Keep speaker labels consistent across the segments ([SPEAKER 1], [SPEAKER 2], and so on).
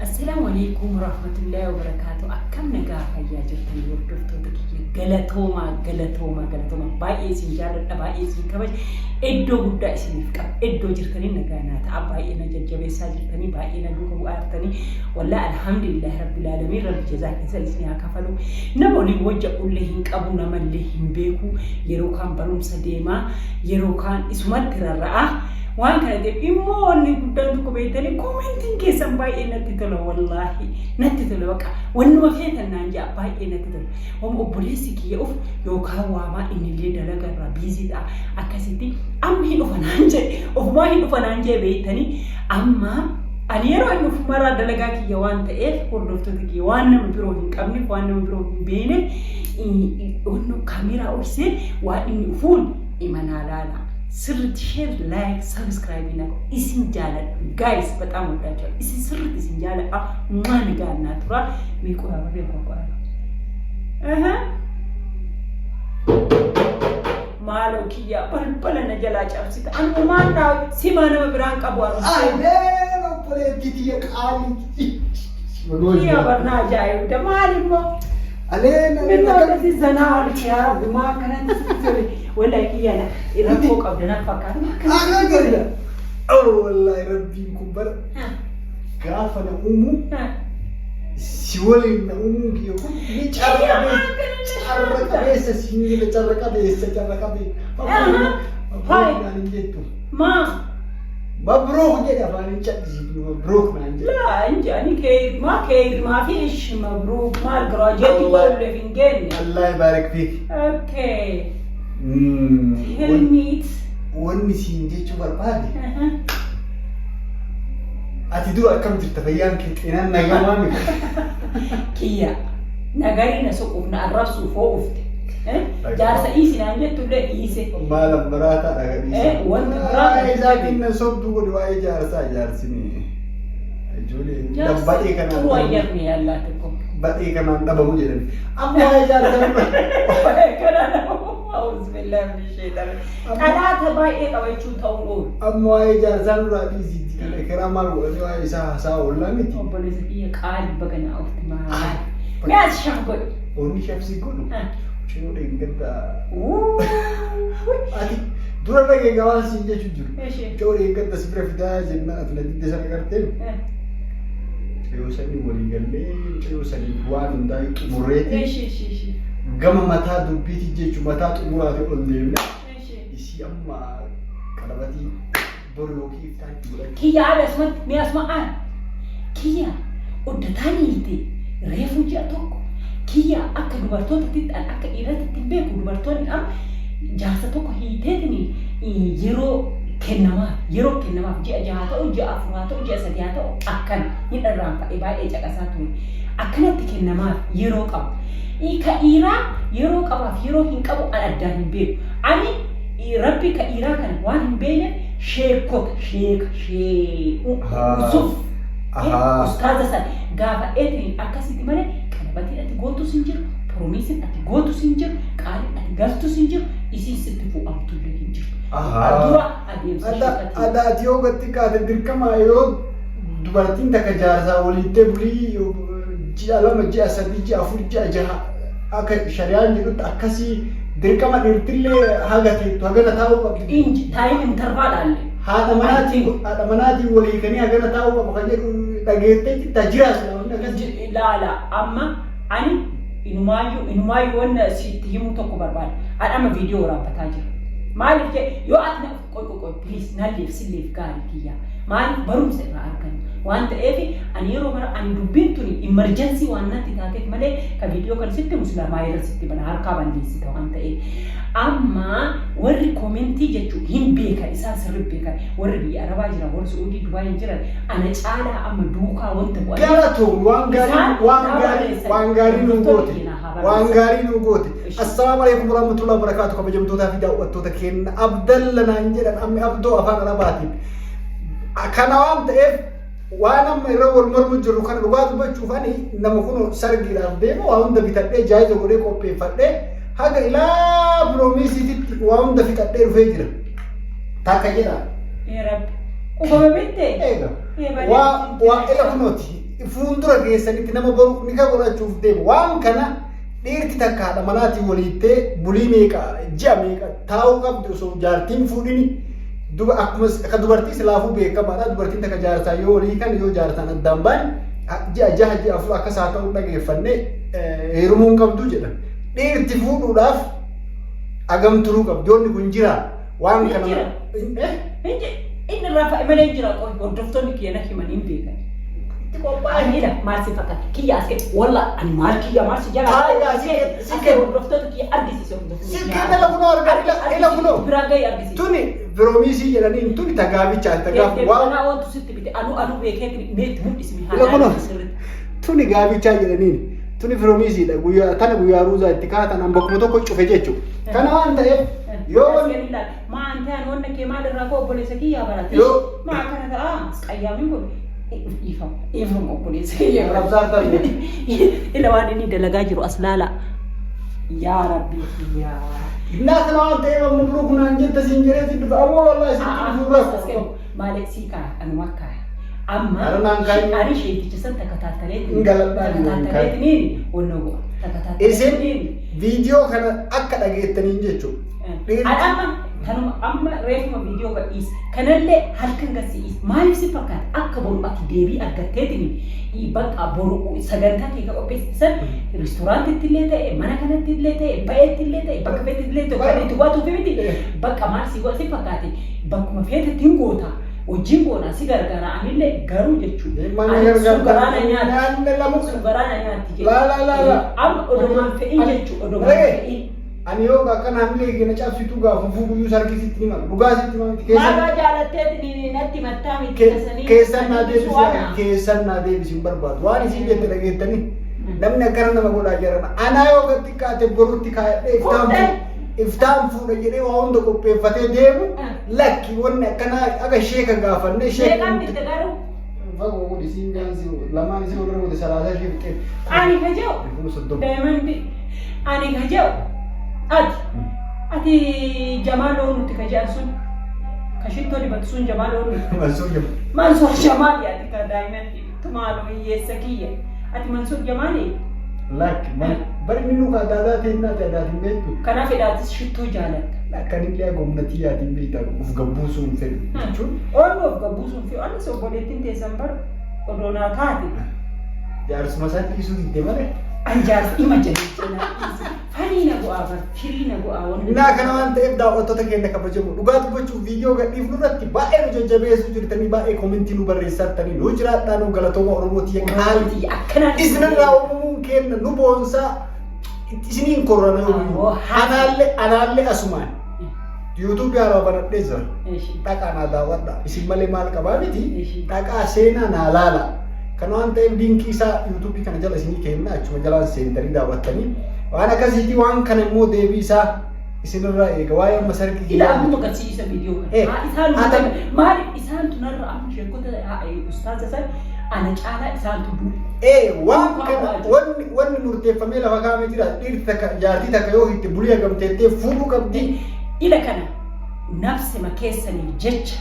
[SPEAKER 1] Assalaamu alaikum warahmatullahi wabarakaatu. Akkam nagaa fayyaa jirtan, hordoftoota kiyya? Galatoomaa, galatoomaa, galatoomaa. Baay'ee isin jaalladha, baay'ee isin kabaja. Iddoo guddaa isiniif qaba. Iddoo jirtanii nagaa naa ta'a. Baay'ee na jajjabeessaa jirtanii, baay'ee na duuka bu'aa jirtanii. Wallaahi, alhamdulillahi rabbil aalamiin, rabbi jazaa keessan isin haa kafalu. Nama waliin hojjedhullee hin qabu, namallee hin beeku. Yeroo kaan barumsa deemaa, yeroo kaan isumatti rarra'a. Waan kana ta'eef immoo wanni guddaan tokko beektanii, commentiin keessan baay'ee natti tola, wallaahi natti tola. Baqa wannuma feetan naan ja'a, baay'ee natti tola. Homa obboleessi kiyya uf yookaan waamaa, innillee dalaga irraa busy ta'a. Akkasitti amma hin dhufa naan jedhe, ofumaa hin dhufa naan jedhe. Beektanii, amma ani yeroo inni ofumarraa dalagaa kiyya waan ta'eef, hordoftoota kiyya, waan nama biroo hin qabneef, waan nama biroo hin beekneef, kaameeraa orsee waan inni ufuun imanaa laala. Sirriitti share, like, subscribe na isin jaaladha. Guys, በጣም ወዳቸዋል። Isin sirriitti isin jaaladha. Maani gaannaa tura. Meeqoo barree qoqqoodha. Maaloo kiyya, balbala na jalaa cabsita. Anuma maal naa simaa nama biraan qabu arumsee.
[SPEAKER 2] Ahleen, obboleettii tiyya qaalii.
[SPEAKER 1] Kiyya barnaa ajaa'ibda, maal immoo?
[SPEAKER 2] Aleen.
[SPEAKER 1] Minna akkasii zanaa arge, yaa Rabbi, maa akkanatti sitti tole? Wallahi kiyya, na rakkoo qabda na fakkaata. Maa akkanatti sitti tole?
[SPEAKER 2] Oh, wallahi rabbiin kun bara gaafa na uumu si waliin na uumuun kiyya kun ni carra qabeessa, carra qabeessa siin jedhe, carra qabeessa, carra qabeessa. Mabruuk naan hin jettu.
[SPEAKER 1] Maa?
[SPEAKER 2] Mabruuk jedhe, afaan hin cadhisiifnu, mabruuk naan jedhe.
[SPEAKER 1] Laa, inji ani kee maa kee maa fi ish mabruuk maal graduate goolleef hin geenne.
[SPEAKER 2] Allah yibaarik fiik.
[SPEAKER 1] Okay. Tell me it.
[SPEAKER 2] Wanni siin jechuu barbaade, ati dura akkam jirta? Fayyaan kee, xinaan nagamaa miti?
[SPEAKER 1] Kiyya, nagarii na soquuf, na arrabsuuf hoo ufte. Jaarsa dhiisi naan jettullee dhiise.
[SPEAKER 2] Maal maraataa dha gadhiisa.
[SPEAKER 1] Wanti biraa kan
[SPEAKER 2] Waa'ee isaatiin na sobduu godhi, waa'ee jaarsaa jaarsini. Ijoollee badhee kanaan
[SPEAKER 1] ጥሩ አየር ነው ያላት እኮ።
[SPEAKER 2] Badhee kanaan dhabamu jedhani. Amma waa'ee jaarsaa
[SPEAKER 1] أعوذ بالله من الشيطان. Dhalaata baay'ee qabachuu ta'uun oolu.
[SPEAKER 2] Amma waa'ee jaarsaa nurraa dhiisiiti, kana karaa maal godhanii waa'ee isaa haasaa oollaa miti.
[SPEAKER 1] Obboleessa kiyya qaalii, baga naa ufti maal. Mee as shaf godhi.
[SPEAKER 2] Onni shafsii godhu. Mucayyoo dheengadda. Ati dura dhagee gabaan siin jechuu jiru. Mucayyoo dheengadda si bira fidaa jennaan ati na didde sana gartee. Mucayyoo sanii walii gallee, mucayyoo sanii waan hundaa xumurreeti. Gama mataa dubbiiti jechuun mataa xumuraati ol deemne. Isii amma qalabatii boru yookiin iftaan itti godhachuu.
[SPEAKER 1] Kiyya haadha, asumatti mee asuma aan. Kiyya, oddataan hiite reefuu ji'a tokko. Kiyya, akka dubartootatti an akka dhiirratti hin beeku, dubartoonni amma jaarsa tokko hiiteetini yeroo kennamaaf, yeroo kennamaaf, ji'a 6 haa ta'u, ji'a 4 haa ta'u, ji'a 3 haa ta'u, akkana hin irraanfadhe, baay'ee caqasaa ture. Akkanatti kennamaaf yeroo qabu. Ka dhiiraa yeroo qabaaf yeroo hin qabu an addaan hin beeku. Ani rabbi ka dhiiraa kana waan hin beekneef, sheekota, sheeka, shee usuf ustaaza san gaafadheetiin akkasitti malee, qalabatiin ati gootus hin jiru, promisiin ati gootus hin jiru, qaaliin ati galtus hin jiru, isiin sitti fuudhamtullee hin jirtu. Dura adeemsa sheekatiin.
[SPEAKER 2] Ada ati yoo gatti kaate dirqama, yoo dubartiin takka jaarsaa waliittee bulii ji'a 2, ji'a 3, ji'a 4, ji'a 6 akka shari'aan jedhutti akkasii dirqama dhiirtillee haga teettu hagana taa'uu qabdi.
[SPEAKER 1] Inji time interval alle.
[SPEAKER 2] Haadha manaatiin walii kanii hagana taa'uu qabu kan jedhu dhageettee jirta, jiraas namni akkasii.
[SPEAKER 1] Laala, amma ani inumaayyuu wanna sitti himuu tokko barbaada. Ani amma viidiyoo waraabbataa jira. Maaliif jedhe, yoo ati na qoy qoy qoy, please, nalleef silleef gaarii kiyya. Maaliif, barumsa irraa arganna. Waan ta'eef ani yeroo mara ani dubbiin tuni emergency waan natti taateef malee, ka viidiyoo kan sitti musliimaa irra sitti bana harkaa balleessita waan ta'eef. Amma warri commentii jechuun hin beekan, isaan sirri beekan, warri biyya Arabaa jiran, warri Su'uudii, Dubaay jiran ana caalaa amma duukaa wanta bu'anii.
[SPEAKER 2] Galatoom, waan gaarii
[SPEAKER 1] Isaan
[SPEAKER 2] waan
[SPEAKER 1] haa
[SPEAKER 2] gaarii
[SPEAKER 1] barreessan.
[SPEAKER 2] waan gaarii nu
[SPEAKER 1] Hordoftoonni
[SPEAKER 2] goote
[SPEAKER 1] keenya haa
[SPEAKER 2] waan
[SPEAKER 1] barreessan.
[SPEAKER 2] gaarii nu goote. Assalaamu alaikum warahmatullahi wabarakatuh. Kabajamtootaa fi daawwattoota keenya, Abdalla naan jedhan, ammi Abdoo afaan Arabaatiin. Kana waan ta'eef, waan amma irra wal mormu jiru kana dhugaa dubbachuuf, ani nama kun sargiidhaaf deemu waa hunda bitadhee, jaayiza godhee qopheeffadhee, haga ilaa promisiititti waa hunda fixadhee dhufee jira. Takka jedha.
[SPEAKER 1] Ee Rabbi. Ufama bitte?
[SPEAKER 2] Eega.
[SPEAKER 1] Ee, baay'ee
[SPEAKER 2] Waa ila kunooti. Fuuldura keessanitti nama boru nika godhachuuf deemu waan kana dhiirti takka haadha manaatiin waliittee bulii meeqa ji'a meeqa taa'uu qabdi osoo jaartiin fuudhini. Duba akkuma akka dubartii silaafuu beekamaadha. Dubartiin takka jaarsaa yoo walii kan yoo jaarsaan addaan ba'an ji'a 6 ji'a 4 akkas haa ta'uu dhageeffanne heerumuu hin qabdu jedha. Dhiirti fuudhuudhaaf agam turuu qabdi? Wanni kun jira waan kana.
[SPEAKER 1] Jira. Inni irraa fa'i malee hin jira qoy hordoftoonni kiyya na himanii hin beekan.
[SPEAKER 2] Itti qophaa'e.
[SPEAKER 1] Ani ila maal si fakkaata kiyya as kee walla ani maal kiyya maal si jala.
[SPEAKER 2] Haa, si
[SPEAKER 1] As kee hordoftoota kiyya argisiise hordoftoota
[SPEAKER 2] Si kenna la kunoo argaa ila ila kunoo.
[SPEAKER 1] Biraa gahee argisiise.
[SPEAKER 2] Tuni firoomiisii jedhaniin tuni tagaabichaa tagaaf waan
[SPEAKER 1] Kanaa wantu sitti bite anu anu beekee meetti mul'ismi
[SPEAKER 2] Ila kunoo. Tuni gaabichaa jedhaniin tuni firoomiisiidha guyyaa tana guyyaa ruuzaa itti kaatan an bakkuma tokko cufe jechuudha. Kana waan ta'eef yoo wanni
[SPEAKER 1] Maa ante an wanna kee maal irraa koo obboleessa kiyyaa barate. Maa akkana ta'a qayyaamin kun dhiifama dhiifama obboleessa kiyyaa.
[SPEAKER 2] Rabsaan ta'e.
[SPEAKER 1] Ila waan inni dalagaa jiru as laala. Yaa Rabbii kiyyaa.
[SPEAKER 2] Innaa kana waan ta'eef amma biroo kunaan jetta siin jedhee si dhufa ammoo wallaahi si dhufuu rakkoo.
[SPEAKER 1] Maaliif sii kaaya anuma kaaya. Amma
[SPEAKER 2] Ara naan kaayi.
[SPEAKER 1] ani sheeticha san takataattaleetiin
[SPEAKER 2] Hin galadhaa jiru hin kaayi.
[SPEAKER 1] takataattaleetiin wannoo go'a.
[SPEAKER 2] Isin
[SPEAKER 1] Takataattaleetiin.
[SPEAKER 2] viidiyoo kana akka dhageettaniin jechuudha.
[SPEAKER 1] Ani amma tanuma amma reefuma viidiyoo gadhiise kanallee halkan gad si dhiise. Maaliif si fakkaata akka boru ati deebii argatteetiin bakka boru sagantaa kee ka qopheessisan reestooraantitti illee ta'e, mana kanatti illee ta'e, ba'eetti illee ta'e, bakka feetti illee ta'e kan itti waatuuf miti. Bakka maal si godha si fakkaate bakkuma feetetti hin goota wajjin goona si gargaara anillee garuu jechuudha.
[SPEAKER 2] Maal
[SPEAKER 1] Ani
[SPEAKER 2] gargaarta?
[SPEAKER 1] sugaraana nyaatti.
[SPEAKER 2] Nyaanni lamu.
[SPEAKER 1] Sugaraana nyaatti jechuudha.
[SPEAKER 2] Laa laa laa laa.
[SPEAKER 1] Amma odomaan fe'in jechuudha odomaan fe'in.
[SPEAKER 2] Ani yoo akkana hamilee keenya cabsituu gaafa fuudhuyyuu sarkisitti ni mala. Dhugaa sitti hima miti keessan.
[SPEAKER 1] Maal jaalatteetiin natti mattaa miti tasanii.
[SPEAKER 2] Keessan naa deebisi keessan naa deebisi hin barbaadu. Waan isin jette dhageettanii namni akkana nama godhaa jiran. Anaa yoo gad xiqqaate borutti kaayadhee iftaan
[SPEAKER 1] Fuudhee.
[SPEAKER 2] iftaan fuudha jedhee waa hunda qopheeffatee deemu lakki wanni akkanaa aga sheeka gaafannee sheeka.
[SPEAKER 1] Meeqaan bitte garuu?
[SPEAKER 2] Fagoo godhi isiin gaansi lamaan isii walirra godhe 30 ishee fixee.
[SPEAKER 1] Ani ka jedhu
[SPEAKER 2] 30,000.
[SPEAKER 1] Diamond ani ka jedhu ati Jamaal ooluuti ka jedhan sun ka shittoo dibatu sun Jamaal ooluuti.
[SPEAKER 2] Mansuur jedhu.
[SPEAKER 1] Mansuur Jamaali ati ka diamond maaloo hiyyeessa kiyya ati Mansuur Jamaali.
[SPEAKER 2] Lakki bari inni nuka adda addaa ta'e inni adda addaatiin beektu.
[SPEAKER 1] Kanaaf hidhaatis shittoo jaalatta.
[SPEAKER 2] Akkan illee gomnatii yaatiin beektaa of gabbuusuu hin fedhu jechuun.
[SPEAKER 1] Oollu of gabbuusuu fi anis obboleettiin teessan bar odoo naa taate.
[SPEAKER 2] Jaarsuma san dhiisuu didde malee.
[SPEAKER 1] An jaarsa ima jedhe fanii na bu'aa bar firii na bu'aa wanni.
[SPEAKER 2] Innaa kana waan ta'eef daawwattoota keenya kabajamoo dhugaa dubbachuuf viidiyoo gadhiifnu irratti baay'ee nu jajjabeessuu jirtanii baay'ee comment nu barreessartanii nu jiraadhaa nu galatooma Oromoo tiyya qaalii.
[SPEAKER 1] Akkanaan
[SPEAKER 2] Isinirraa uumamuun keenya nu boonsaa isiniin korrana yoomiyyuu. Anaallee anaallee asumaan YouTube haaraa banadhee jira. Dhaqaa naa daawwadha. Isin malee maal qabaa miti. Dhaqaa seenaa naa laala. Kana waan ta'eef link isaa YouTube kana jala isinii kenna achuma jalaan seentanii daawwattanii. Waan akkasiiti waan kana immoo deebii isaa isinirraa eega. Waa'ee amma sargii
[SPEAKER 1] Ila ammuma garsiisa viidiyoo
[SPEAKER 2] Eh,
[SPEAKER 1] kana. Haa isaan maaliif isaantu narra amma sheekota ustaaza san ana caalaa isaantu du'e.
[SPEAKER 2] Ee waan kana wanni murteeffamee lafa kaa'amee jira dhiirti takka jaartii takka yoo hiitte bulii hagamteettee fuudhuu qabdi.
[SPEAKER 1] Ila kana nafsima keessaniif jecha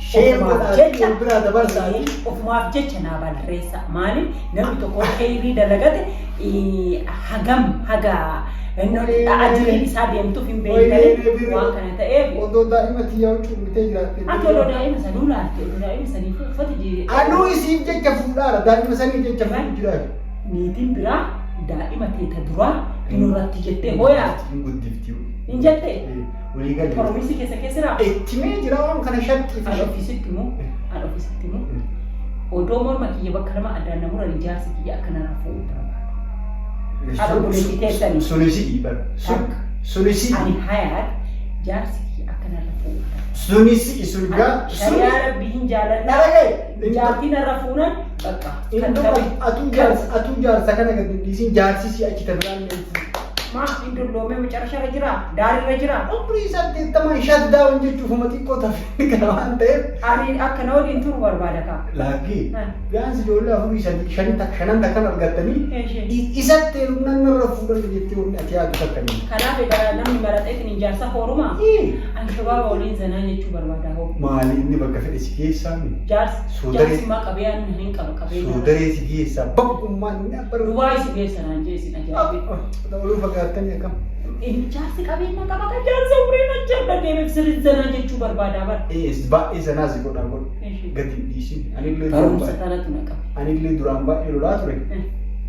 [SPEAKER 2] Share
[SPEAKER 1] ofumaaf
[SPEAKER 2] godhaatii
[SPEAKER 1] jecha
[SPEAKER 2] wal biraa dabarsaatii.
[SPEAKER 1] Ofumaaf jecha naa barreessa. Maaliif namni tokko kheyrii dalagate hagam haga ajiriin isaa deemtuuf hin beekani waan kana ta'eef.
[SPEAKER 2] Odoo daa'ima tiyyaa huccuu bitee jiraatte.
[SPEAKER 1] Ati odoo daa'ima sanuu laalte odoo daa'ima sanii uffata jee.
[SPEAKER 2] Anuu isiif jecha fuudhaara daa'ima sanii jecha fuudhu jiraatu.
[SPEAKER 1] Niitiin biraa daa'ima teeta duraa hin horatti jettee hooyaati.
[SPEAKER 2] Hin guddifti.
[SPEAKER 1] Hin jettee?
[SPEAKER 2] Walii galee.
[SPEAKER 1] Promise keessa keessa jiraa?
[SPEAKER 2] Itti jira waan kana shakkii fi
[SPEAKER 1] An ofiisitti immoo an ofiisitti immoo odoo morma kiyya bakka lama addaan na muran jaarsi kiyya akka narraa fuudhu barbaadu. Haadha obboleettii teessanii.
[SPEAKER 2] Sunis bara. Sunis
[SPEAKER 1] Ani hayaat jaarsi kiyya akka narra fuudhu barbaadu.
[SPEAKER 2] Sunis sun gaa
[SPEAKER 1] Shari'aa rabbii hin jaaladha.
[SPEAKER 2] Dharagee.
[SPEAKER 1] Jaartii narra fuunan bakka.
[SPEAKER 2] Atuu jaarsa kana gadi dhiisin jaarsi si achi tabiraan ni fuudhu.
[SPEAKER 1] Maa hin dulloomee macarasharra jira, daarirra jira.
[SPEAKER 2] Umrii 80 shutdown jechuuf uma xiqqoo tafe kana waan ta'eef.
[SPEAKER 1] Ani akka na waliin turu barbaada kaa.
[SPEAKER 2] Laakki biyaansi ijoollee afurii sadii shani takka shanan takkan argattanii
[SPEAKER 1] Eeshee.
[SPEAKER 2] isatti heerumnaan narra fuudhan jettee wanni ati yaaddu takka ni.
[SPEAKER 1] Kanaaf egaa namni maraxeetiin hin jaarsa hooruma. Ani shabaaba waliin zanaa jechuu barbaada hoo.
[SPEAKER 2] Maali inni bakka fedhe si geessaa mi?
[SPEAKER 1] Jaarsi
[SPEAKER 2] Soodaree.
[SPEAKER 1] jaarsi maa qabee ani hin qaba qabee.
[SPEAKER 2] Soodaree si geessaa bakkummaan inni abbar.
[SPEAKER 1] Dubaay si geessa naan jee isin ajaa'ibe.
[SPEAKER 2] Oluu fagaattanii akkam.
[SPEAKER 1] Jaarsi qabeenya qaba kan jaarsa umriin hojjedha deemeef sirriin zanaa jechuu barbaada bara.
[SPEAKER 2] Ees baay'ee sanaa si godhaa godhu. Gadi hin dhiisin. Anillee duraan
[SPEAKER 1] Barumsa
[SPEAKER 2] baay'ee
[SPEAKER 1] tanatu na qaba.
[SPEAKER 2] anillee duraan baay'ee lolaa ture.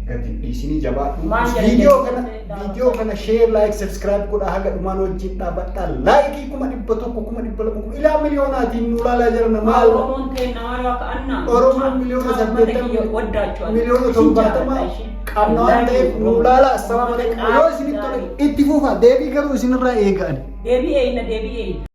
[SPEAKER 2] Gadi hin dhiisinii jabaadhu.
[SPEAKER 1] Maal jedha
[SPEAKER 2] Viidiyoo
[SPEAKER 1] jedhu?
[SPEAKER 2] kana viidiyoo kana share, like, subscribe godhaa, haga dhumaan wajjin dhaabadhaa. Like 100,000, 200,000, kuma ilaa miliyoonaatiin nu ilaalaa jiran maal?
[SPEAKER 1] Oromoon ta'e nama akka annaa.
[SPEAKER 2] Oromoon miliyoona 80,
[SPEAKER 1] Waddaachuu.
[SPEAKER 2] miliyoona 70 qabna waan ta'eef nu ilaalaa. Assalaamu alaikum. Yoo isinitti tole itti fufa, deebii garuu isinirraa eegan.
[SPEAKER 1] Deebii eeyina, deebii eeyina.